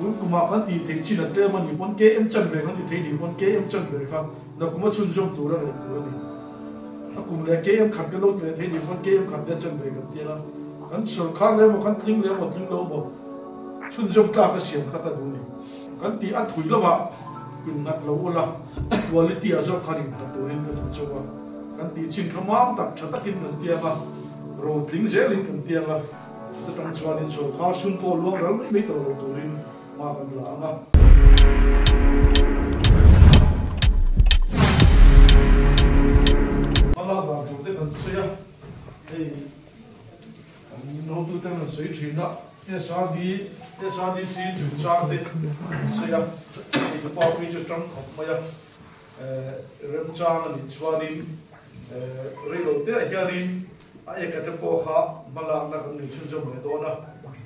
Tun kumah kan tih theih chin a tlem a nih pawn KM chanve kan ti thei nih pawn KM chanve kha nakuma chhunzawm tur a reh tur a ni. A kum leh KM khat kan lo ti leh thei nih pawn KM khat leh chanve kan ti a, kan sawrkar leh emaw kan tling leh emaw tling lo emaw chhunzawm tlak a siam kha ka duh a ni. Kan tih a thui lamah innghat lo ula quality ah zawk khan innghat turin ka duh chauh a, kan tih chin kha mam tak tha takin kan tiang a, ro tling zelin kan tiang a. Chutang chuanin sawrkar sum pawh luang ral mai mai tawh lo turin hma kan la ang a. Hmalak dan tur te kan sawi a, hei kan hotute an rawn sawi thin a, SRD, SRDC chungchang te an sawi a, hei ka pa pui chu a tang khawp mai a. Remchang a nih chuanin reilo teah hianin a eka te pawh kha hmalakna kan nei chhunzawm leh dawn a,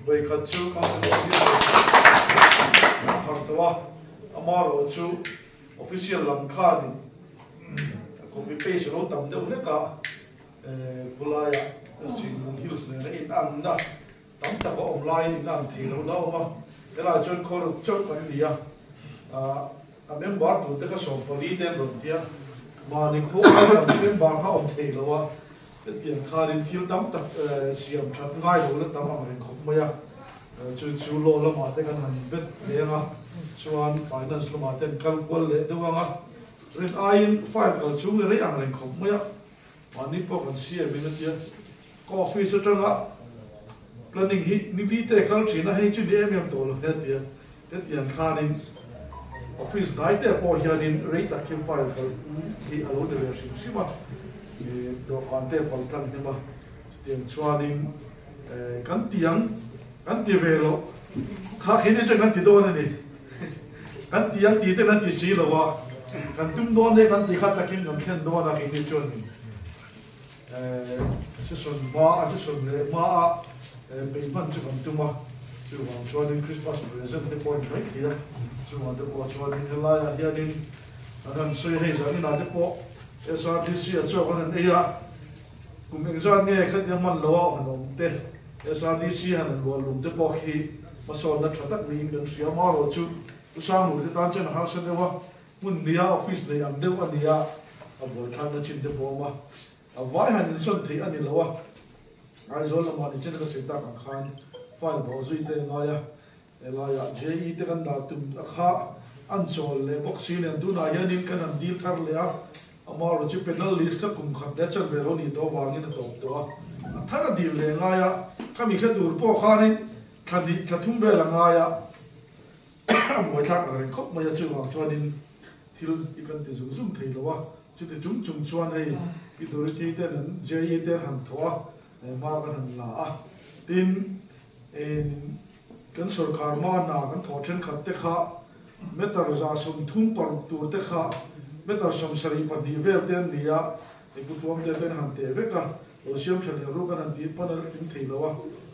vawikhat chu Council Officer an phar tawh a, amaherawh chu official lam khanin copy paste a lo tam deuh hlek a, khulaiah Singhmun Hills nena inanna Tam tak a awm laiin in ang thei lo na awm a, helaiah chuan khaw chauh kan ni a, a member tur te kha 14 te an rawn ti a, mahni khaw ai tam member kha awm thei lo a, hetiang khanin thil tam tak siam that ngai lo la tam ang reng khawp mai a, chu chu law lamah te kan han bet leh ang a, chuan finance lamah te an kal kual leh deuh ang a, rin aiin file kal chhung hi rei ang reng khawp mai a, mahni pawh kan siam in a tia. Ka office atanga planning hi ni li te kal thin a, hei chu ni em em tawh lo hle tia hetiang khanin office hnai te pawh hianin rei tak thil file kal hi a lo ni ve hrim hrim a, dawhkan te pal tlang hnem a, chutiang chuanin kan ti ang kan ti ve loh kha khi ni chuan kan ti dawn a ni, kan ti ang tih te kan ti si lo a, kan tum dawn e kan ti kha takin kan thlen dawn a khi ni chuan. Session hma a session leh hma a peih hman chu kan tum a, chuvang chuanin Christmas present te pawh a ni mai thei a, chuvang te pawh chuanin helaiah hianin an han sawi hei zan inah te pawh SRDC a chawk an han ei a, kum engzat nge khatia hman lo a han awm te, SRDC han han luah lum te pawh khi hmasawnna tha tak niin kan hria, amaherawhchu Pu Sanglu te tan chuan a harsa deuh a, Hmun nia office nei ang deuh a ni a, a buaithlakna chin te pawh a awm a, a vai han insawn theih a ni lo a, Aizawl lamah ni chen ka sawi tak ang khan file bawh zui te a ngai a, helaiah JE te kan dah tum a kha an chawl leh bawk si nen tunah hianin kan han deal thar leh a, amaherawhchu chu penal list kha kum khat leh chanve lo nih tawh avangin a tawp tawh a, a thar a deal leh ngai a, khami hre tur pawh khanin thla hnih thla thum vel a ngai a. A buaithlak ang reng khawp mai a, chuvang chuanin thil hi kan ti zung zung thei lo a, chuti chung chung chuan hei Authority ten an JE te an han thawh a, hma kan han la a, tin kan sorkar hmana kan thawh thenkhat te kha meter 136 tur te kha meter 72 vel te an ni a, hei Pu Chuam te ten han teh vek a, lo siam tha leh ru kan han tih pawn a la tling thei lo a,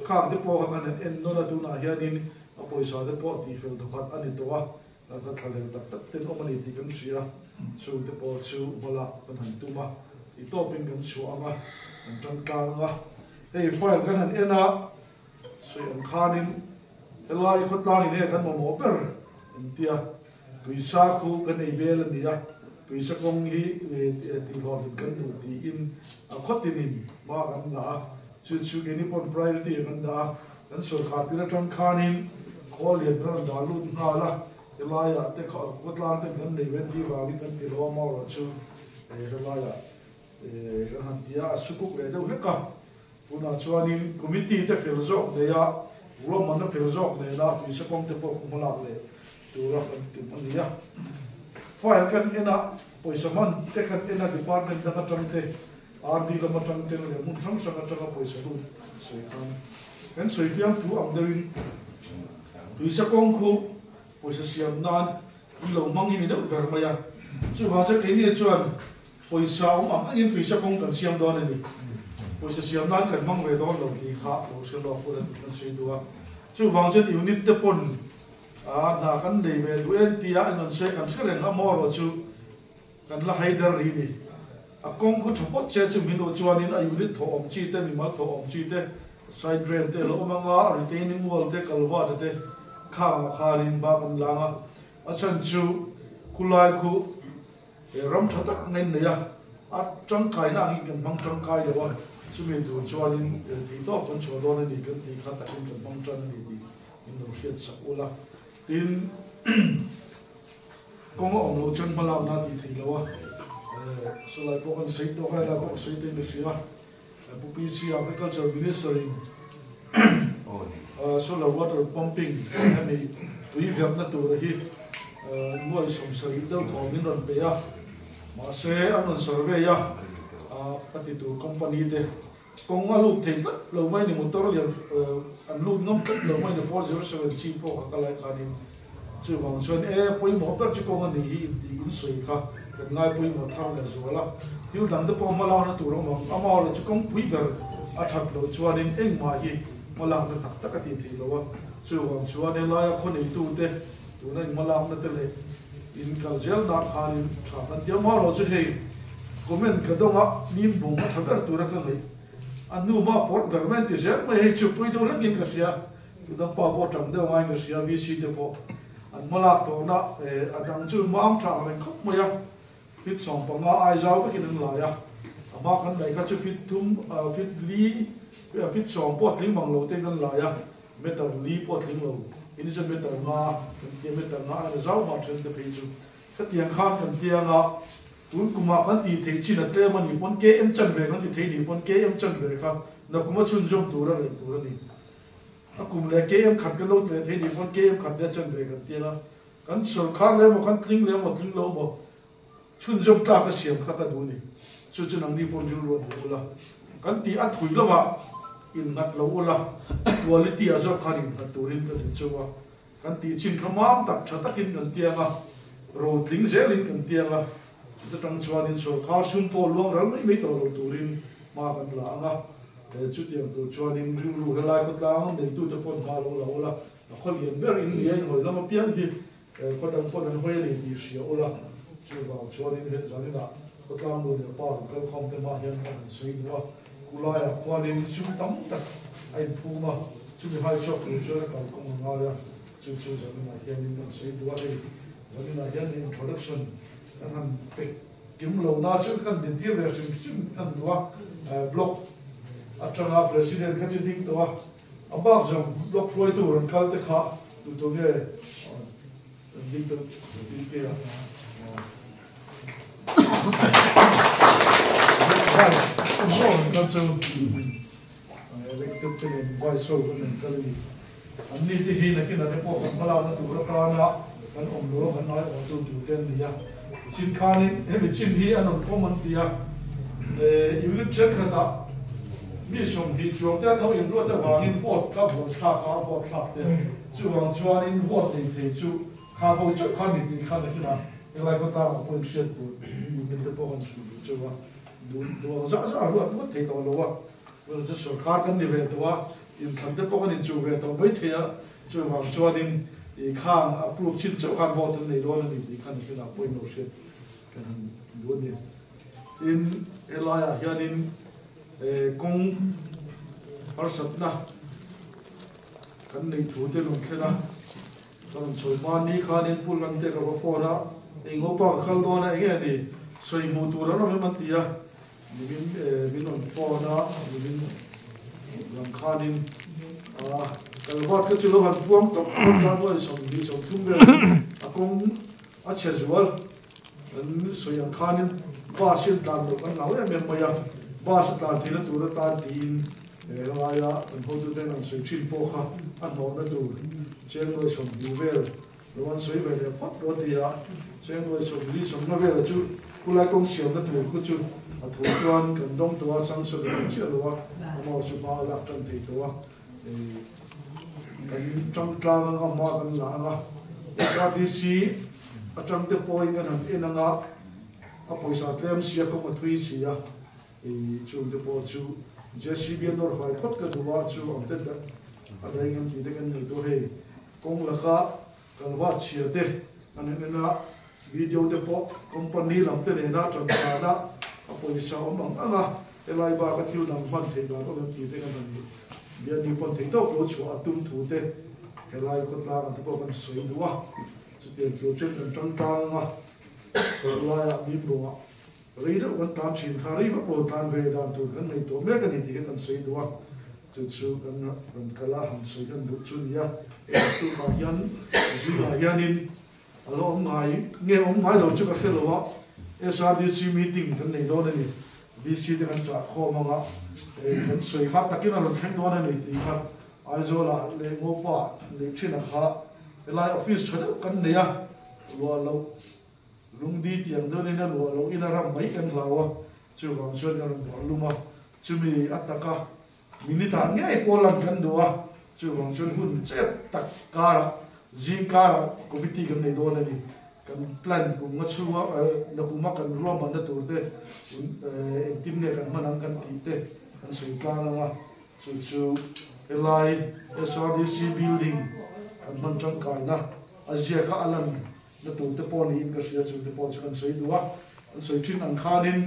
khang te pawh kha kan han en nawn a tunah hianin A pawisa te pawh tihfel thawkhat a ni tawh a, kan kha thlalel tak tak ten awm a ni tih kan hria. Chung te pawh chu hmalak kan han tum a, i tawpin kan chhuah ang a, kan tang tlang ang a. Hei file kan han en a, sawi ang khanin helai khawtlangin hei kan mamawh ber an tia, tuisa khu kan ei bel a ni a, tuisa kawng hi tihhlawhtlin kan duh tiin a khawtinin hma kan la a, chu chu keini pawn priority ah kan dah a. Kan sawrkar tir atang khanin khawl lian kan rawn dah lut nghal a, helaiah te khawtlang ten kan nei ve tih vangin kan ti lo a, Maura chu helaiah kan han ti a, a sukuk leh deuh hlek a. Tunah chuanin committee te fel zawk nei a, ruahmanna fel zawk nena tuisa kawng te pawh hma lak leh tura kan tum a ni a. File kan en a, pawisa hman te kan en a, department dang atang te RD lam atang ten leh hmun hrang hrang atanga pawisa lut sawi khan kan sawi fiam thu ang deuhin tuisa kawng khu pawisa siam nan in lo hmang hi ni deuh ber mai a. Chuvang chuan keini chuan pawisa awm ang angin tuisa kawng kan siam dawn a ni. Pawisa siam nan kan hmang ve dawn lo tih kha lo hre lawk hun a kan sawi duh a. Chuvang chuan unit te pawn hna kan nei ve duh en tia an rawn sawi kan hre reng a maw erawh chu Kan la hai der rih ni. A kawng khu tha pawt che chu min uh chuanin a unit thawh awm chi te, mimal thawh awm chi te, side drain te a lo awm ang a, retaining wall te, culvert te Khangah khanin hma kan lang a, a chhan chu khulai khu ram tha tak ngain nei a, a tangkaina angin kan hmang tangkai lo a, chumi tur chuanin thei tawk kan chhuah dawn a ni kan tih kha takin kan hmang tan a ni tih min lo hriat sak ula. Tin, kawng a awm loh chuan hmalakna a tih theih loh a, sawlai pawh kan sawi tawk a, helai pawh ka sawi tawhin ka hria. Pu PC Agriculture Minister in solar water pumping hemi tui verhna tur hi nuai 70 deuh thawm in rawn pe a, mahse an rawn survey a, a ti tur company te kawng a lut thei tlat lo mai ni, motor lian an lut ngam tlat lo mai ni, 407 chi pawh kha ka lai khanin Chuvang chuan e, pawimawh ber chu kawng a nih hi tih in sawi kha kan ngai pawimawh thar leh zual a. Thil dang te pawh hmalakna tur awm ang. Amaherawhchu chu kawngpui ber a that loh chuanin engmah hi hmalakna tak tak a tih theih loh a. Chuvang chuan helaia khawneitu te tuna in hmalakna te leh in kal zel nak khanin tha kan ti. Amaherawhchu hei comment ka dawng a, Nimbung a tha ber tura ka ngaih a hnu mah pawr ber mai an ti zel mai hei chu pui deuh hlekin ka hria. Tudang pa pawh tang deuh ngaiin ka hria, VC te pawh an hmalak tawhna a dang chu mam tha ang reng khawp mai a, fit 15 ai zau vekin an lai a, a hma kan laih kha chu fit thum fit li fit 10 pawh a tling mang lo tein an lai a, meter li pawh a tling lo, in chuan meter nga kan tia meter nga aiin a zau mah then te phei chu khatiang khan kan tiang a, tun kumah kan tih theih chin a tlem a nih pawn KM chanve kan ti thei nih pawn KM chanve kha nakum a chhunzawm tur a ngaih tur a ni. A kum leh KM khat kan lo tleh thei nih pawn KM khat leh chan ve kan tir a, kan sawrkhar leh emaw kan tling leh emaw tling lo emaw chhunzawm tlak a siam kha ka duh a ni. Chu chu nangni pawn rilru a duh ula, kan tih a thui lamah innghat lo ula, quality ah zawk khan innghat turin ka duh cheu a, kan tih chin kha mam tak tha takin kan tiang a, ro tling zelin kan tiang a, chuta tang chuanin sawrkhar sum pawh luang ral mai mai tawh lo turin hma kan la ang a. Chutiang tur chuanin rilru helai khawtlang neitute pawn hma lo la ula, a khaw lian ber in nia in hawi lam apiang hi khaw dang pawn an hawi a ni tih hria ula, chuvang chuanin he zaninah khawtlang nu leh pa rawn kal khawm te hma hian kan han sawi duh a, kulaiah khuanin sum tam tak a inphum a, chumi hai chhuak tur chuan a kalkawng a ngai a, chu chu zaninah hianin kan sawi duh a, hei zaninah hian introduction kan han pe. Kim lo na chu kan dintir ve hrim hrim kan duh a, block atanga president kha chu ding tawh a, a bak zawng block hruaitu rawn kal te kha tu tu nge an ding tawh ding te a. Rawn kal chu elected te nen vice ho kan rawn kal a ni. An ni te hi nakin ah te pawh kan hmalakna tur atana kan awm lo a kan aiawhtu tur te an ni a. Chin khanin hemi chin hi an rawn pawm an ti a, unit thenkhatah mi 20 chuang te an lo inruat avangin vote kha vote thlak a, vote thlak te chuvang chuanin vote nei thei chu kha bo chauh kha ni tih kha nakin ah helai khawtlangah pawh inhriat tur unit te pawh kan hrilh duh chauh a, duh duh ang zah zah a ruat ngawt thei tawh lo a, tunah chuan sorkar kan ni ve tawh a, inthlan te pawh kan inchuh ve tawh maithei a, Chuvang chuanin i khang approve chin chauh khan vote an nei dawn a ni tih khan hrinah pawhin lo hriat kan han duh a ni. Tin, helaiah hianin kawng harsatna kan nei thu te rawn thlen a, ka rawn sawi hma ni khanin Pu Lante ka va phone a, eng opa ka kal dawn a, enge a ni sawi hmuh tur an awm em an ti a, Nimin min rawn phone a, nimin lam khanin kalvat kha chu lo han puang tawp tawp a, nuai 20 30 vel a kawng a chhe zual kan sawi ang khanin bus hian tlan loh kan hlau em em mai a, bus a tlan theihna tur atan tiin helaia kan hotute an sawi thin pawh kha a hnawhna tur cheng nuai 20 vel Lo an sawi ve leh phawt rawh a ti a, cheng nuai 40 sawmna vela chu khulai kawng siamna tur khu chu a thu chuan kan dawng tawh a, sanction a awm chiah lo a, amah chu hma a lak tan thei tawh a, kan tang tlang anga hma kan la anga, SRDC atang te pawhin kan han en anga a pawisa tlem sia kawng a thui si a, chung te pawh chu JCB a nawr fai phawt ka duh a, chu ang te a daingam tih te kan nei tawh hei. Kawng laka kan va chhia te an en en a, video te pawh company lam te nena tanchhana a pawisa awm ang ang a, helai baka thil dang hman theih dan awm em tih te kan han bialni pawn thei tawk lo chhuah a tum thu te Helai khawtlang ang te pawh kan sawi duh a, chutiang tur chuan kan tang tlang ang a, helaiah Bimbo-ah rei deuh kan tlan thin kha rei vak lo tlan ve dan tur kan ngaihtuah mek a ni tih kha kan sawi duh a, chu chu kan rawn kal a, han sawi kan duh chu a ni a. Tukah hian zingah hianin a lo awm ngai nge awm ngai lo chu ka hre lo a, SRDC meeting kan nei dawn a ni, VC te kan chah khawm ang a, kan sawi kha takin a rawn thleng dawn a ni tih kha Aizawlah leh Ngopa neih thin a kha helai office tha deuh kan nei a, luah loh lungdi tih ang deuhin a luah loh in a ram mai kan hlau a, chuvang chuan kan rawn luah lum a, chumi a taka minute ah ngei pawh lan kan duh a, chuvang chuan hun chep tak karah zing karah committee kan nei dawn a ni, kan plan kum nga chhunga nakuma kan ruahmanna tur te engtin nge kan hman ang kan tih te kan sawi tlang ang a. Chu chu helai SRDC building kan hman tangkaina a ziaka a lan na tur te pawh niin ka hria, chu te pawh chu kan sawi duh a, kan sawi thin ang khanin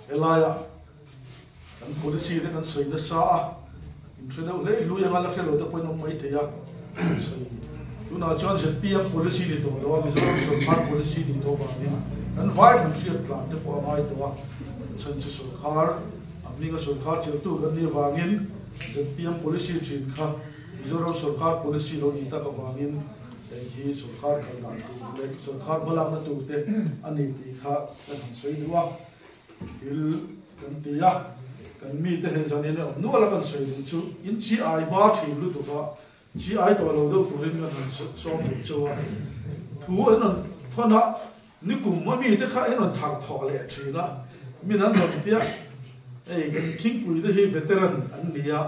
helaiah kan policy te kan sawi nasa a, in hre deuh hlei hlui anga la hre lo te pawhin awm mai thei a, kan sawi tunah chuan zpm policy ni tawh lo a, Mizoram sawrkar policy ni tawh vangin kan vai kan hriat tlan te pawh a ngai tawh a, chhan chu sawrkar A hminga sawrkar cheltu kan nih avangin zpm policy thin kha Mizoram sawrkar policy lo nih tak avangin hei hi sawrkar kal dan tur leh sawrkar hmalakna tur te a ni tih kha kan han sawi duh a. Thil kan ti a, kan mite hei zanin a awm nual a kan sawi duh chu in chi ai hma thin lutuk a, chi ai tawh lo deuh turin kan han sawm duh chauh a. Thu an rawn thawn a, Nikum a mite kha en rawn thar thawh leh thin a, min an rawn tia, hei kan thingpui te hi veteran an ni a,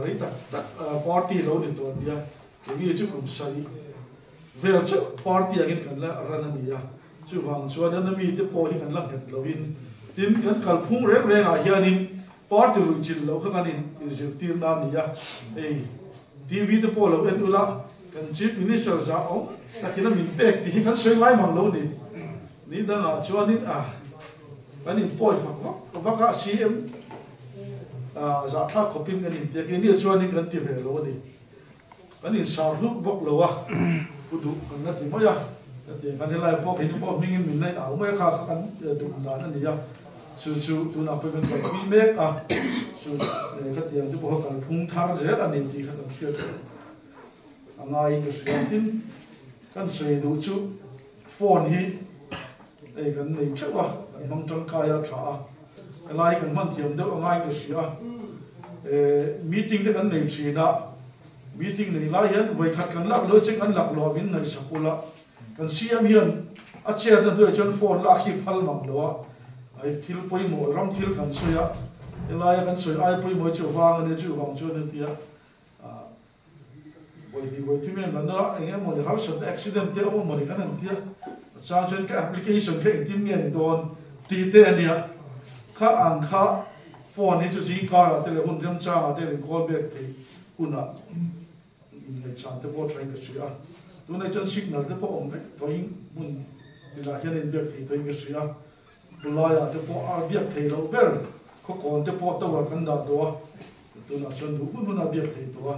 rei tak tak party lo ni tawh an nia, keini chu kum sarih vel chauh party angin kan la ran a ni a, chuvang chuan an mite pawh hi kan la nghet loin, tin kan kalphung reng rengah hianin party ruihchilh loh kha kan inzirtir na a ni a, hei TV te pawh lo en ula, Kan Chief Minister zah awm takin a min pek tih hi kan sawi ngai mang lo ni. Ni dangah chuanin a kan inpawi fak vak vak a, CM zahthlak khawpin kan inti a, keini chuanin kan ti ve lo a ni. Kan insar hluk bawk lo a, pu duh kan la ti mai a, kan ti ang helai pawh keini pawh hmingin min la in au mai a, kha kha kan duh dan a ni a, chu chu tunah pawh kan kalpui mek a, chu khatiang te pawh kha kalphung thar zel a ni tih kha kan hriat. A ngaiin ka hria tin kan sawi duh chu phone hi hei kan nei theuh a kan hmang tangkai a tha a helai kan hman thiam deuh a ngaiin ka hria eh meeting te kan nei thin a meeting nei lai hian vawikhat kan lak lo che kan lak lo min ngaihsak ula kan CM hian a chair na hnuaiah chuan phone lak hi phal mang lo a ai thil pawimawh ram thil kan sawi a helaia kan sawi ai pawimawh chu vang a nia chuvang chuan a ti a. Vawi vawi thim em lana eng emaw ni harsatna accident te awm emaw ni kan han tia a chang chuan ka application kha engtin nge ni dawn tih te a nia kha ang kha phone hi chu zing karah te leh hun remchangah te rawn call back theih hunah inngaihchhan te pawh thain ka hria a tunah chuan signal te pawh awm vek tawhin hmun tinah hian a inbiak thei tawhin ka hria Khulaiah te pawh a biak theih loh ber khawkawn te pawh tower kan dah tawh a Tunah chuan duh hun hun a biak thei tawh a,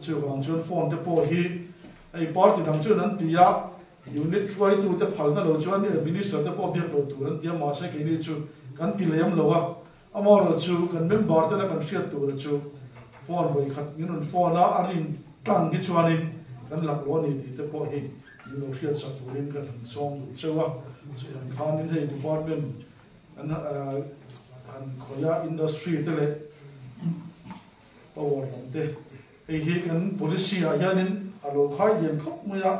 chuvang chuan phone te pawh hi hei party dang chuan an ti a, unit hruaitu te phalna lo chuan minister te pawh biak lo tur an ti a, mahse keini chu kan ti lem lo a, amaherawhchu kan member te la kan hriat tura chu phone vawi khat min rawn phone a, a rin tlang hi chuanin kan lak lo a ni tih te pawh hi min lo hriat sak turin kan han sawm duh cheu a, chutiang khanin hei department An han khawih a, industry te leh power lam te hei hi kan policy ah hianin a lo khai lian khawp mai a,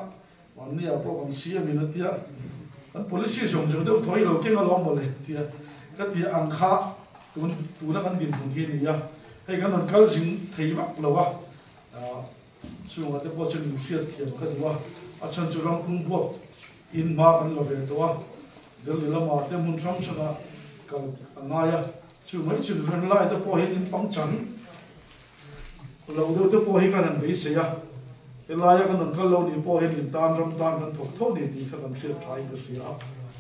mahni ah pawh kan siam in a tia, kan policy zawng zawng deuh thaw hi lo keng alawm mawle tia ka ti ang kha tun tuna kan dinhmun hi a ni a, hei kan rawn kal zing thei vak lo a, chungah te pawh chuan min hriat thiam ka duh a, a chhan chu ram phung buak in hma kan la ve tawh a. Delhi lamah te hmun hrang hrangah kal a ngai a, chu mai chu ren lai te pawh hi in pangchang lo deuh te pawh hi kan han beisei a, helaia kan rawn kal lo nih pawh hian in tan ram tan kan thawk tho ni tih kha kan hriat tha in ka hria a,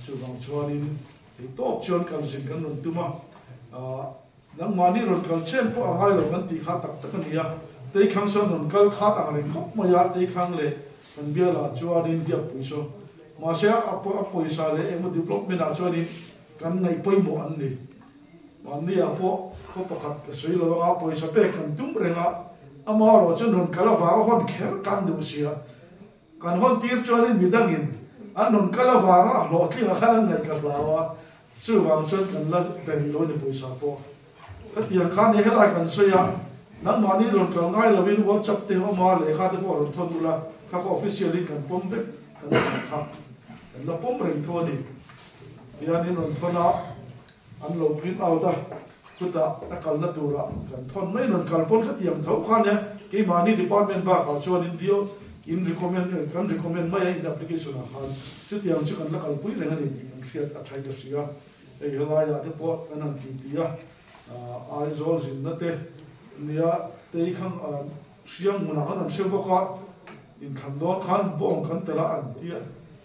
chuvang chuanin theihtawp chuan kal zin kan rawn tum a, nangmahni rawn kal chen pawh a ngai lo kan tih kha tak tak a ni a. Teikhang sawn rawn kal khat ang reng khawp mai a, Teikhang leh kan bialah chuanin biakpui saw. Mahse a pawisa leh engmaw development ah chuanin kan ngaih pawimawh an ni. Mahni ah pawh khaw pakhat ka sawi lo anga pawisa pek kan tum reng a, amaherawh chuan rawn kal avanga hawn kher kan duh sia. Kan hawn tir chuanin midangin an rawn kal avanga a hlawhtling ah khan an ngaih ka hlau a, chuvang chuan kan la pe rih lo a ni pawisa pawh. Khatiang khan ni helai kan sawi a, nangmahni rawn kal ngai loin WhatsApp te awm a, lehkha te pawh rawn thawn ula, kha kha official in kan pawm vek kan tih kha kan la pawm reng tho a ni. Hianin rawn thawn a, an lo print out a, chutah a kalna turah kan thawn mai, rawn kal pawn khatiang tho kha nia, keimahni department bakah chuanin dio in recommend kan recommend mai a in application ah khan chutiang chu kan la kalpui reng a ni tih kan hriat a thain ka hria. Hei helaiah te pawh kan han ti ti a, Aizawl zinna te nia tei kha hriang hmunah khan an hre bawk a, inthlan dawn khan bawng kan telh a an ti a,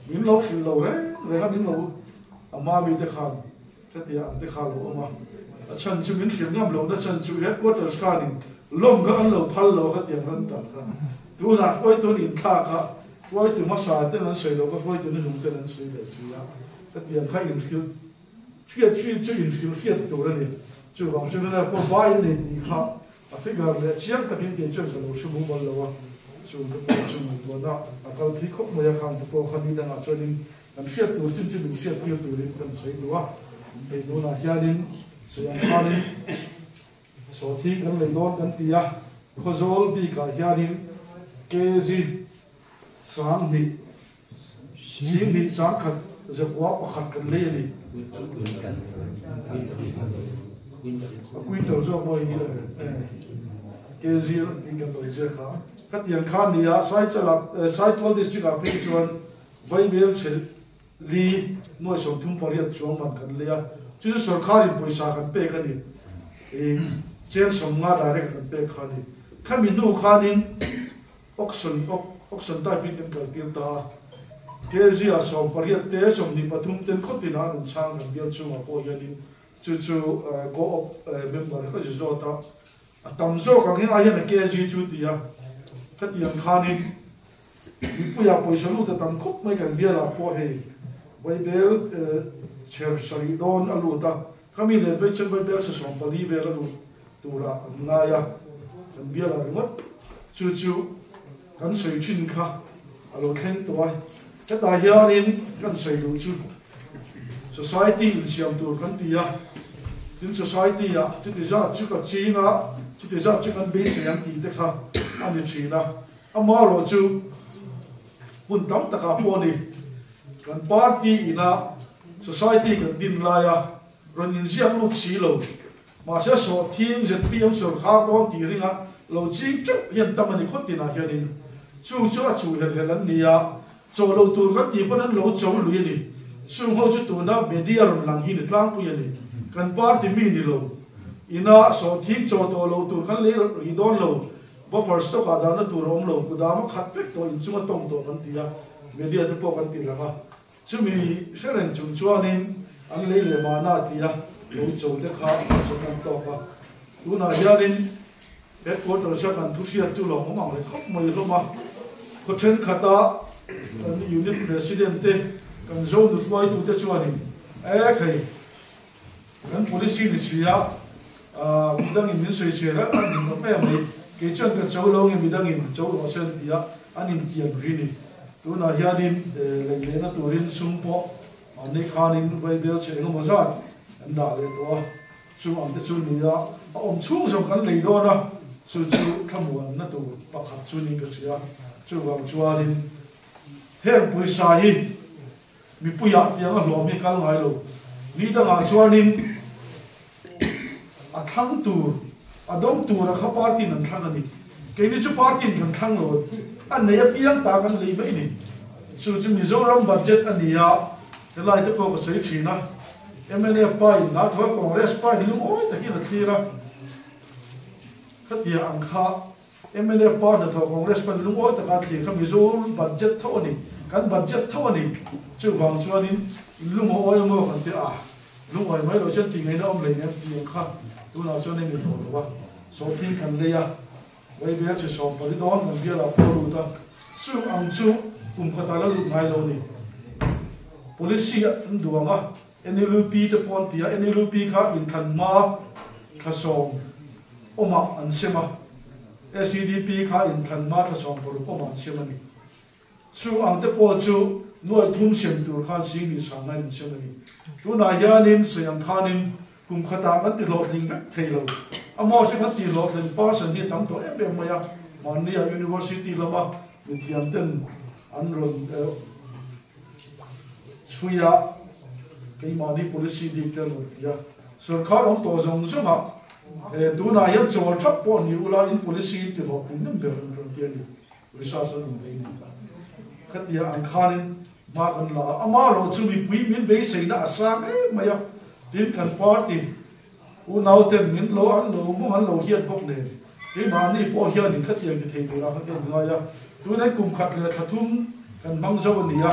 min lo hrilh lo reng reng a, min lo a hma mite khan chutia an te kha lo awm a, a chhan chu min hrilh ngam lohna chhan chu headquarters khanin lawm kha an lo phal lo kha tiang ran tak kha tunah hruaitun inthlak a, hruaitu hmasa ten an sawi lo kha hruaitu hnuhnung ten an sawi leh si a. Hetiang kha inhrilh hriat hri chu inhrilh hriat tur a ni. Chuvang chuan helai pawh vai in nei tih kha a figure leh chiang takin kei chuan ka lo hre mumal lo a, chu te pawh chu ngaihtuahna a kal thei khawp mai a, khang te pawh kha ni dangah chuanin kan hriat tur chin chu min hriat tir turin kan sawi duh a, hei tunah hianin sawi ang khanin sawhthing kan lei dawn kan ti a, Khawzawl bikah hianin kg 2000 20 10,000 pakhat kan lei a ni. A quintal zawk maw hi kg in kan lo zir kha. Khatiang kha ni a Saichala Saitual district ah phei chuan Vaibel chhe li nuai 38 chuang man kan lei a. Chu chu sorkharin pawisa kan pek a ni. Cheng 50 direct kan pek kha a ni. Khami hnu khanin Auction auction type in kan kaltir ta a, kg ah 18 te 23 ten khawtin ah an rawn chhang kan bial chungah pawh hianin chu chu co-op member kha zu zawt a, a tam zawk ang hi ai hian a kg chu ti a, khatiang khanin mipuiah pawisa lut a tam khawp mai kan bial ah pawh hei vaibel chher sarih dawn a lut a, khami let vei chuan vaibel sa 14 vel a lut turah an ngai a, kan bial ah ringawt chu chu kan sawi thin kha a lo thleng tawh a, hetah hianin kan sawi duh chu society insiam tur kan ti a, tin society ah chuti zat chu ka ching a, chuti zat chu kan beisei ang tih te kha a ni thin a, amaherawh chu hmun tam takah pawh ni kan party ina society kan din laia rawn inziak lut si lo. Mahse sawhthing zpm sawrkhar dawn tih ringa lo ching teuh hian tam a ni khawt tinah hianin chung chu a chuh helh helh an ni a, chaw lo tur kan tih pawn an lo cho lui a ni. Chung ho chu tuna media rawn lang hi ni tlangpui a ni. Kan party mi ni lo. Ina sawhthing chaw tawh lo tur kan lei rih dawn lo, buffer stock ah dahna tur a awm lo, kudam a khat vek tawh inchunga tawng tawh kan ti a, media te pawh kan ti lang a. Chumi hre reng chung chuanin an lei leh mahna tia lo cho te kha an chawm an tawk a. Tunah hianin headquarters a kan thu hriat chu lo awm ang leh khawp mai hlawm a. Khaw thenkhat-a kan unit president te, kan zo nutluaitute chuanin e khei kan policy ni si a, midangin min sawi chhe reng a ni ngawt mai ang mai. Kei chuan ka cho lo nge midangin cho rawh se an ti a, an intiam ri ni. Tunah hianin lei lehna turin sum pawh mahni khanin vaibel chhe engemaw zat an dah leh tawh a, chu ang te chu ni a, a awm chhung zawng kan lei dawn a, chu chu thlamuanna tur pakhat chu niin ka hria. Chuvang chuanin heng pawisa hi Mipuiah tiang a hlawm hi kal ngai lo. Ni dangah chuanin a thlang tur, a dawng tura kha party-in an thlang a ni. Keini chu party-in kan thlang lo, a nei apiang ta kan lei mai ni. Chu chu Mizoram budget a ni a, helai te pawh ka sawi thin a. Mnf pa-in la tho a, Congress pa-in lungawi takin a thlir a. Khatia ang kha Mnf pa hnathawh Congress pawn lungawi taka thlir kha Mizo budget tho a ni, kan budget tho a ni. Chuvang chuanin lungawi emaw kan ti a, lungawi mai loh chuan tih ngaihna awm hlei nem tih ang kha tunah chuan a ni tawh lo a, sawhthing kan lei a. Vaibel chi 14 dawn kan bialah pawh a lut a, chu ang chu kum khatah la lut ngai lo a ni. Policy an duang a, NLUP te pawh an ti a, NLUP kha inthlan hma thla sawm awmah an sem a, SEDP kha inthlan hma thla 16 awmah an sem a ni. Chu ang te pawh chu nuai thum sem tur khan sing ni sang ngain an sem a ni. Tunah hianin sawi ang khanin kum khatah kan ti hlawhtling vek thei lo. A maw chu kan ti hlawhtlin person hi a tam tawh em em mai a, mahnia university lama mithiam ten an rawn chhui a, keimahni policy bik te an rawn ti a. Sorkar awm tawh zawng zawngah tunah hian chawl thap pawh ni ula in policy in ti hlawhtling nem ber an rawn ti a ni. Research an rawn bei ni. Khatia ang khanin hma kan la a, amaherawh chu mipui min beiseina a sang em mai a, tin kan party unauten min lo an lo mawng an lo hiat bawk nen, keimahni pawh hianin khatiang ti thei turah khan kan ngai a, tunah kum khat leh thla thum kan hmang zo a ni a,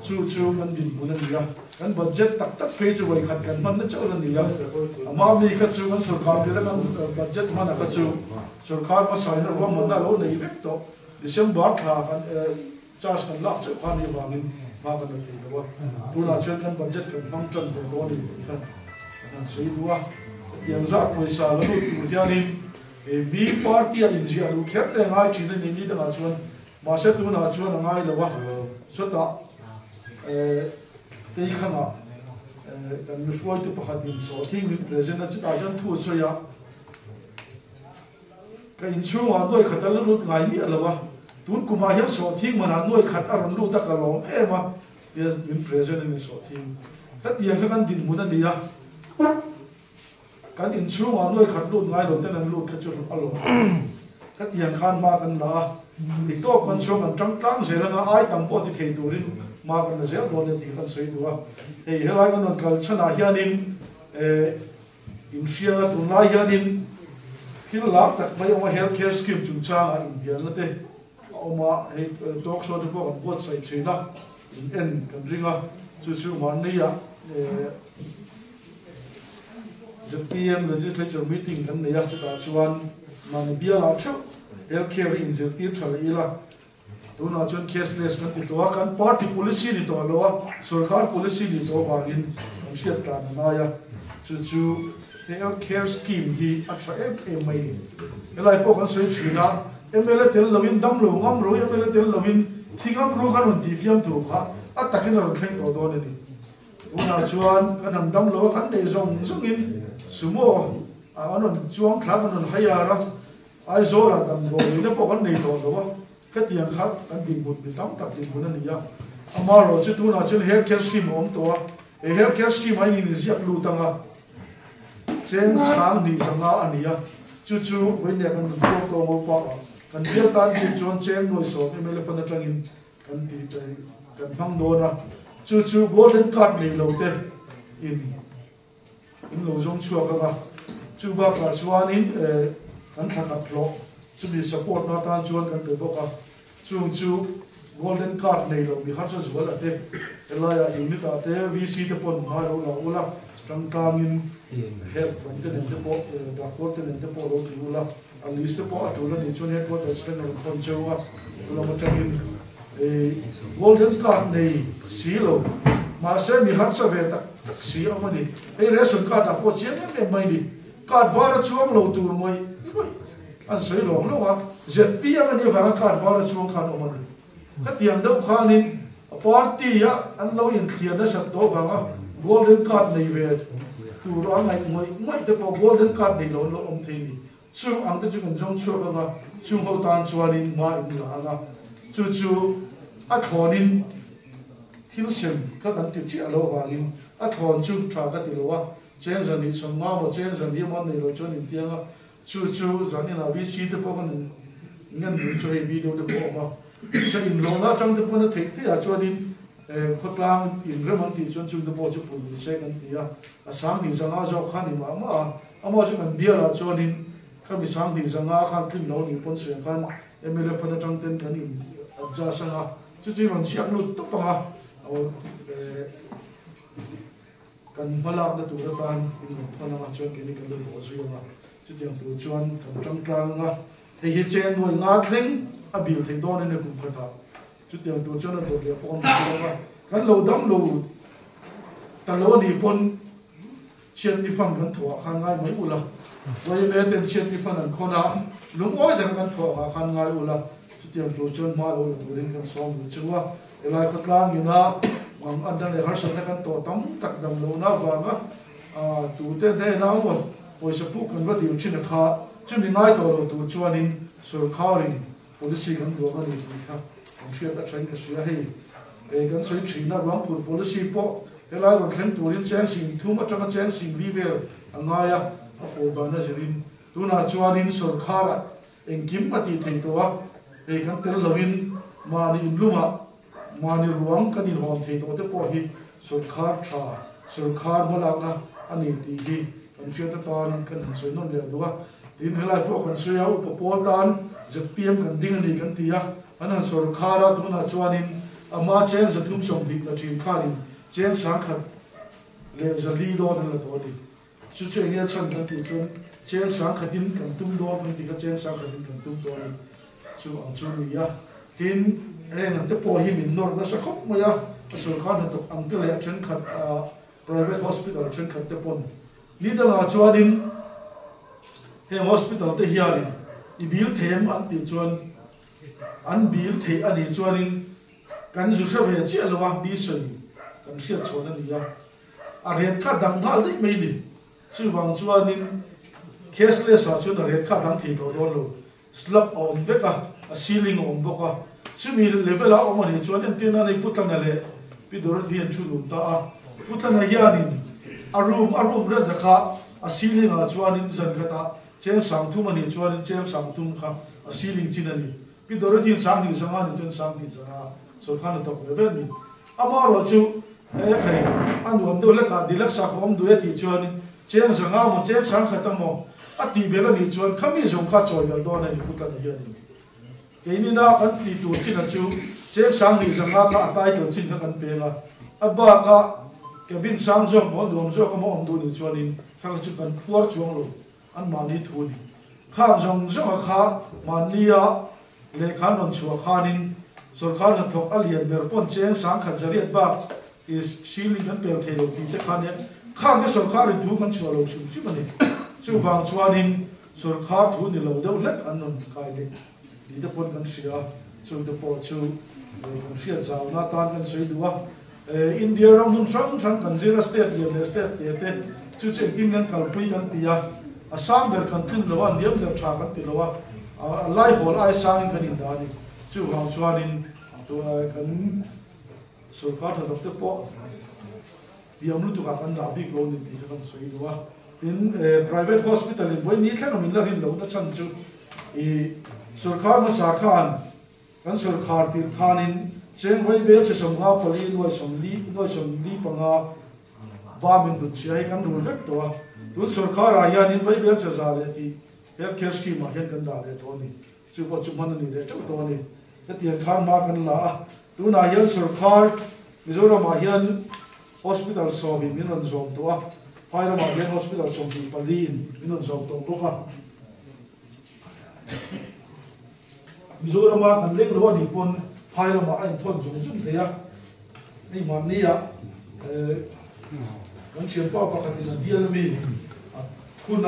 chu chu kan dinhmun a ni a, kan budget tak tak phei chu vawikhat kan hmanna chauh a ni a, ama mi kha chu kan sorkar tir a kan budget hmana kha chu Sorkar hmasa in a ruahmanna a lo nei vek tawh. December thla kan charge kan lak chauh kha anih avangin hma kan la thei lo a. Tunah chuan kan budget kan hmang tan tawh dawn a ni tih kha kan han sawi duh a. Hetiang zat pawisa la lut tur hianin mi party a inziah luh kher te a ngai thin a ni ni dangah chuan mahse tunah chuan a ngai lo a. Chutah Teikhangah kan mihruaitu pakhatin sawhthing min present a, chutah chuan thu a sawi a. Ka inchhungah nuai khat a la lut ngai miah lo a, tun kumah hian sawhthing manah nuai khat a rawn lut a ka lawm em a, tia min present a ni sawhthing. Ka tiang kha kan dinhmun a ni a, kan inchhungah nuai khat lut ngai lo ten an lut kha chu a lawm. Ka tiang khan hma kan la a, tiktawk kan chhuak kan tang tlang zel anga ai tam pawh ti thei turin hma kan la zel dawn e tih kha kan sawi duh a. Hei helai kan rawn kal chhanah hianin eh, Inhrianga tunlai hianin thil lar tak mai awm a, health care scheme chungchangah inbialna te a awm a, hei talk show te pawh kan buatsaih thin a, in en kan ring a, chu chu mahnia zpm legislature meeting kan nei a, chutah chuan mahni bialah theuh health care hi inzirtir tha leh ila, Tunah chuan cashless kan ti tawh a, kan party policy ni tawh lo a, sorkar policy ni tawh avangin kan hriat tlan a ngai a, chu chu health care scheme hi a tha em em mai ni. Helai pawh kan sawi thin a, mla tel loin dam lo ngam ro, mla tel loin thi ngam ro kan rawn tih fiam thu kha a takin a rawn thleng tawh dawn a ni. Tunah chuan kan han dam lo a, kan neih zawng zawngin sumo an rawn chuang thla kan rawn haiar a, Aizawlah damdawiina pawh kan nei tawh lo a, khatiang kha kan dinhmun mi tam tak dinhmun a ni a. Amaherawh chu tunah chuan health care scheme a awm tawh a, he health care scheme ah hian inziak lut ang a, cheng 20,500 a ni a, chu chu vawinia kan rawn puak tawh ngo pah a, kan bial tan bik chuan cheng nuai sawm mla fund atangin kan tih kan hmang dawn a, chu chu golden card nei lo te in. In lo zawng chhuak ang a, chu bakah chuanin kan thla khat hlawh chumi support na atan chuan kan pe bawk a, chung chu golden card nei lo mi harsa zual a te helaiah unit ah te VC te pawn hma lo la ula tangtlangin health lam te nen te pawh doctor te nen te pawh lo ti ula a list te pawh a tul a nih chuan headquarters khan a rawn thawn cheu a chulam atangin golden card nei si lo mahse mi harsa ve tak tak si awm a ni. Hei ration card ah pawh chiang em em mai ni. Card var a chuang lo tur mawih mawih an sawi lawng lawng a, zpm a nih avanga card var a chuang khan awm a ni. Khatiang deuh khanin party a an lo inthliar nasat tawh avanga golden card nei ve tur a ngaih ngawih ngawih te pawh golden card nei lo an lo awm thei ni. Chung ang te chu kan zawng chhuak ang a, chung ho tan chuanin hma in la ang a, chu chu a thlawnin thil sem kha kan ti chiah lo avangin a thlawn chu tha ka ti lo a, cheng zan 50 maw cheng zan hi emaw an nei lo chuan intiang a, chu chu zaninah VC te pawh kan ngen dun chu hei video te pawh a awm a, sa inlawhna atang te pawn a theih theih ah chuanin khawtlang inrem an tih chuan chung te pawh chu pun ni se kan ti a, a 25 zawk kha ni mah mah a. Amah chu kan bialah chuanin khami 25 khan tlin lo nih pawn suiah khan mla fund atang ten kan in adjust anga chu chu rawn ziak lut tawp anga kan hmalakna tur atan in rawn thawn anga chuan keini kan lo bawh zui anga chutiang tur chuan kan tang tlang anga. Hei hi cheng nuai nga thleng a bil thei dawn in a kum khatah. Chutiang tur chuan a dawt leh pawh a ni lo a, kan lo dam lo ta lo a nih pawn chhiatni fan kan thawhah khan ngai mai ula, YMA ten chhiatni fan an khawn a, lungawi taka kan thawh angah khan ngai ula, chutiang tur chuan hma lo la turin kan sawm duh cheu a, helai khawtlang ina mang anna leh harsatna kan tawh tam tak dam lohna avanga tute hnena maw pawisa puk kan va dil thin a kha, chumi ngai tawh lo tur chuanin sawrkharin Policy kan duang a ni tih kha kan hriat a thain ka hria. Hei eh kan sawi thin a, Ruangpur policy pawh helai rawn thleng turin cheng sing thum atanga cheng sing li vel a ngai a, a fawh dan a zirin. Tunah chuanin sawrkharah engkim a tih thei tawh a, hei kan tel loin mahni inlumah mahni ruang kan inhawn thei tawh te pawh hi sawrkhar tha, sawrkhar hmalakna a ni tih hi kan hriat atan kan han sawi nawn leh duh a. Tin, helai pawh kan sawi a, upa pawl tan zpm kan ding a ni kan ti a, an han sawrkhar a, tunah chuanin ama cheng 320 la thin khanin cheng 1040 dawn an la tawh a ni. Chu chu enge chhan kan tih chuan cheng sangkhatin kan tum dawn kan tih kha cheng sangkhatin kan tum tawh a ni. Chu ang chu a ni a. Tin, heng ang te pawh hi min nawr nasa khawp mai a, a sawrkhar hnathawk ang te leh a thenkhat private hospital thenkhat te pawn ni dangah chuanin heng hospital te hianin i bil thei em an tih chuan an bil theih a nih chuanin kan zu hre ve chiah lo a, mi sawi kan hriat chhawn a ni a. A ret kha dang nghal daih mai ni. Chuvang chuanin cashless ah chuan a ret kha a dang thei tawh dawn lo. Slab a awm vek a, a ceiling a awm bawk a. Chumi level ah awm a nih chuan entirna nei Putlana leh Pi Dorothy an thu dun ta a. Putlana hianin a room a room rent a kha a ceiling ah chuanin zan khatah cheng 3000 a nih chuanin cheng 3000 kha a ceiling chin a ni. Pi Dorothy in 2000 a nih chuan 20 5 sawrkhan a tawk ve vel ni. Amaherawhchu, he khei a nuam deuh hlekah deluxe ah ka awm duh e tih chuan cheng 500 maw cheng 1000 emaw a tih belh a nih chuan khami zawng kha chawi belh dawn a ni Pu Tlana hian in keinina kan tih tur chin a chu cheng 2500 kha a title chin kha kan peng a, a bak a cabin sang zawk maw nuam zawk emaw awm duh nih chuanin kha kha chu kan phuar chuang lo an mahni thu a ni. Khang zawng zawnga kha mahnia lehkha an rawn chhuah khanin sawrkar hnathawk a lian ber pawn cheng 1008 bak i ceiling kan pel thei lo tih te kha nia khang kha sawrkarin thu kan chhuah lo hrim hrim a ni. Chuvang chuanin sawrkar thu ni lo deuh hlek an rawn kai leh tih te pawn kan hria a, chungte pawh chu kan hriat zauna atan kan sawi duh a. India ram hmun hrang hrang kan zir a, state lian leh state te te chu chu engtin kan kalpui kan ti a, a sang ber kan tlin lo a, a hniam ber tha kan ti lo a, a laihawl ai sangin kan indah a ni. Chuvang chuanin kan sorkar hnathawk te pawh hniam lutukah kan dah bik lo ni tih kha kan sawi duh a. Tin, private hospital in vawi ni thleng a min la rin lohna chhan chu i sorkar hmasa khan Kan sawrkhar tirh khanin cheng vawi bel che 54 nuai 40 nuai 45 ba min dut chhia hi kan rul vek tawh a. Tun sawrkharah hianin vawi bel che za leh tih health care scheme ah hian kan dah leh tawh a ni. Chu pawh chu hman a ni leh teuh tawh a ni. Hetiang khan hma kan la a. Tunah hian sawrkhar Mizoramah hian hospital 10 in min rawn zawm tawh a. Phai ramah hian hospital 24 in min rawn zawm tawh bawk a. Mizorama kan leng lo a nih pawn phai lamah a inthawn zung zung thei a, hei mahnia kan thianpa pakhatin a bial ami a thun a,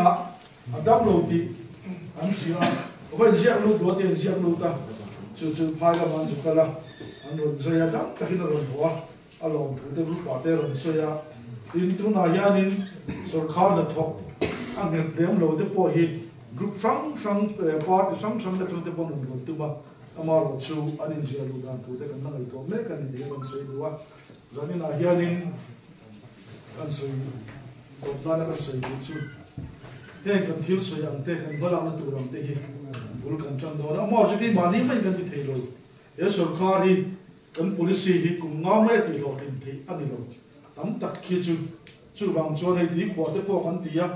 a dam lo tih an hria a, a va inziak lut duh a ti a inziak lut a, chu chu phai lamah an zu kal a, an rawn zai a, dam takin a rawn haw a, a lawmthu te group ah te a rawn sawi a, tin tunah hianin sawrkhar hnathawk a nghet lem lo te pawh hi group hrang hrang party hrang hrang te atang te pawh an rawn rawn tum a, amaherawh chu an inziah luh dan tur te kan la ngaihtuah mek a ni tih a rawn sawi duh a, zaninah hianin kan sawi tawp nana kan sawi duh chu heng kan thil sawi ang te kan hmalakna tur ang te hi bul kan tan dawn a, amaherawh chu keimahni mai kan ti thei lo, he sawrkhar hi Kan policy hi kum nga mai a tih hlawhtlin theih a ni lo. Tam tak khi chu chuvang chuan hei tui khuah te pawh kan ti a,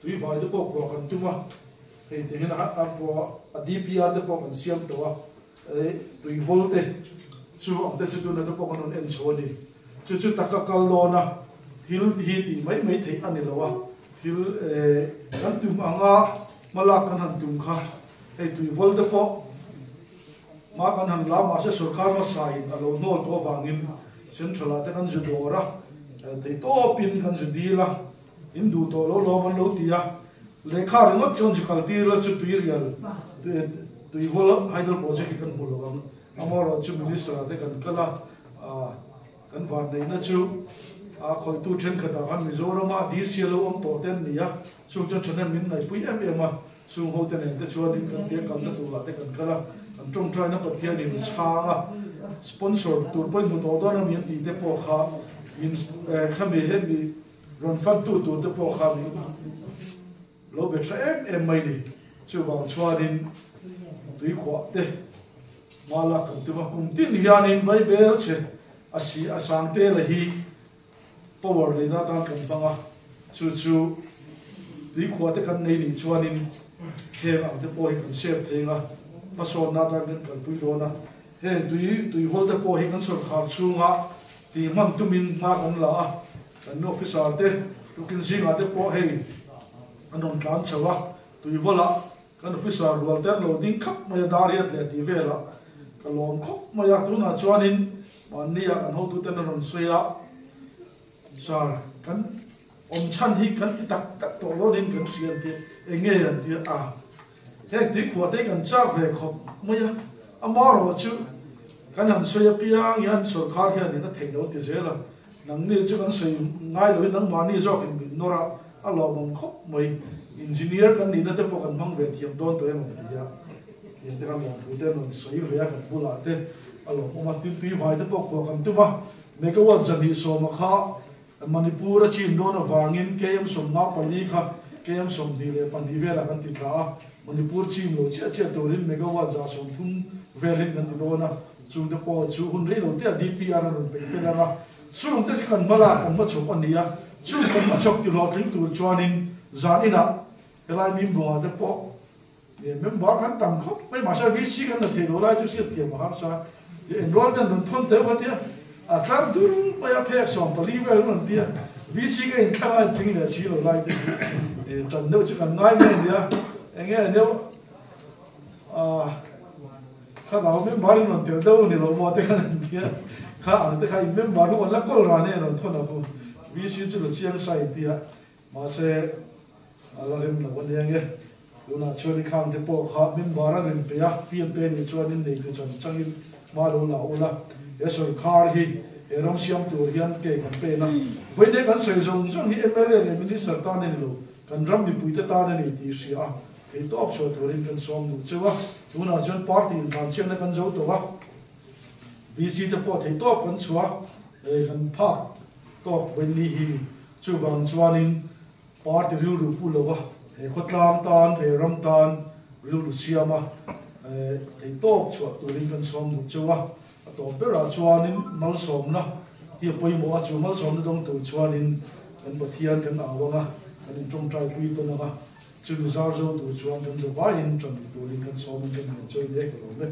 tui vai te pawh khuah kan tum a, hei ti hian a khuah a DPR te pawh kan siam tawh a, tui vawl te chu ang te chu tuna te pawh kan rawn en chho a ni. Chu chu taka kal dawn a, thil hi tih mai mai theih a ni lo a, thil kan tum anga hmalak kan han tum kha. Hei tuivawl te pawh hma kan han la mahse sorkar hmasa in a lo hnawl tawh avangin central ah te kan zu dawr a, theitawpin kan zu dil a, in duh tawh lo lawm an lo ti a, lehkha ringawt chuan zu kal tir la chu tuirial tuivawl hydel project hi kan hmu lo ang. Amaherawhchu minister ah te kan kal a, Kan vanneihna chu a khawihtu thenkhatah khan Mizorama DC a lo awm tawh te an ni a, chung chuan thahnem min ngaihpui em em a, chung hote nen te chuanin kan tia kalna turah te kan kal a, kan tawngtaina Pathianin chhang a, sponsor tur pawhin hmu tawh dawn a mi an tih te pawh kha min khami hemi rawn fantu tur te pawh kha min lo be tha em em mai ni. Chuvang chuanin tuikhuah te hma lak kan tum a, kum tin hianin vaibel che a si a sang te la hi power neihna atan kan hmang a, chu chu tuikhuah te kan nei nih chuanin heng ang te pawh hi kan save thei ang a, hmasawnna atan kan kalpui dawn a, heng tui tuivawl te pawh hi kan sawrkhar chhunga tih hman tumin hma kan la a, kan officer te tukin zingah te pawh hei An rawn tlan chho a, tuivawlah kan officer rual te an lo ding khap mai a, dar hiat leh tih velah ka lawm khawp mai a, tunah chuanin mahnia kan hotuten an rawn sawi a, Sir, kan awm chhan hi kan ti tak tak tawh lo niin kan hria an ti a, eng nge an ti a, heng tuikhuah te hi kan chak ve khawp mai a, amaherawh chu kan han sawi apiang hian sorkar hianin a theih lo ti zel a, Nangni chu kan sawi ngai loin nangmahni zawkin min nawr a, a lawmawm khawp mai. Engineer kan nihna te pawh kan hmang ve thiam dawn tawh em ang ti a, tiang te khan lawmthu te an rawn sawi ve a, kan bulah te a lawmawm a, tin tuivai te pawh khuah kan tum a, megawatt 210 kha Manipur a chin dawn avangin KM 54 kha KM 22 velah kan ti thla a, Manipur chin lo chiah chiah turin megawatt 130 velin kan ti dawn a. Chungte pawh chu hun rei lo te a DPR a rawn peih fel ang a, chungte chu kan hmalak kan hmachhawp a ni a, chung kan hmachhawp ti hlawhtling tur chuanin zan inah helai Mimbungah te pawh member kan tam khawp mai mahse VC kan la thei lo lai chu hriat thiam a harsa enroll te an rawn thawn teuh kha tia a tlar dur mai a phek 14 vel an rawn ti a, VC ka inthlang a intling leh si lo lai te hi tan deuh chu kan ngai mai a nia enge deuh Thlarau member in rawn tel deuh ni lo maw te khan an ti a, kha ang te kha in member hu an la kawl ran e an rawn thawn a pu VC chu la chiang sa in ti a, mahse a la rem lo a nia nge, tunah chuan i khang te pawh kha member a rin pe a, field pe nih chuan in nei tu chan changin hma lo la ula, he sawrkhar hi he ram siam tur hian ke kan pen a, vawiin kan sawi zawng zawng hi mla leh minister tan a ni lo, kan ram mipuite tan a ni tih hria a. Thei tawp chhuah turin kan sawm duh cheu a, tunah chuan party intlan chhiatna kan zo tawh a, VC te pawh thei tawp kan chhuah a, kan phak tawk vawiin hi chuvang chuanin party rilru pu lo a, he khawtlang tan, he ram tan rilru siam a, thei tawp chhuah turin kan sawm duh cheu a, a tawp berah chuanin malsawmna hi a pawimawh a, chu malsawmna dawng tur chuanin kan Pathian kan au ang a, kan intawngtai pui tawn ang a. Chumi zar zo tur chuan kan za vaiin ṭan turin kan sawmin kan ngen chawi mek alawm e.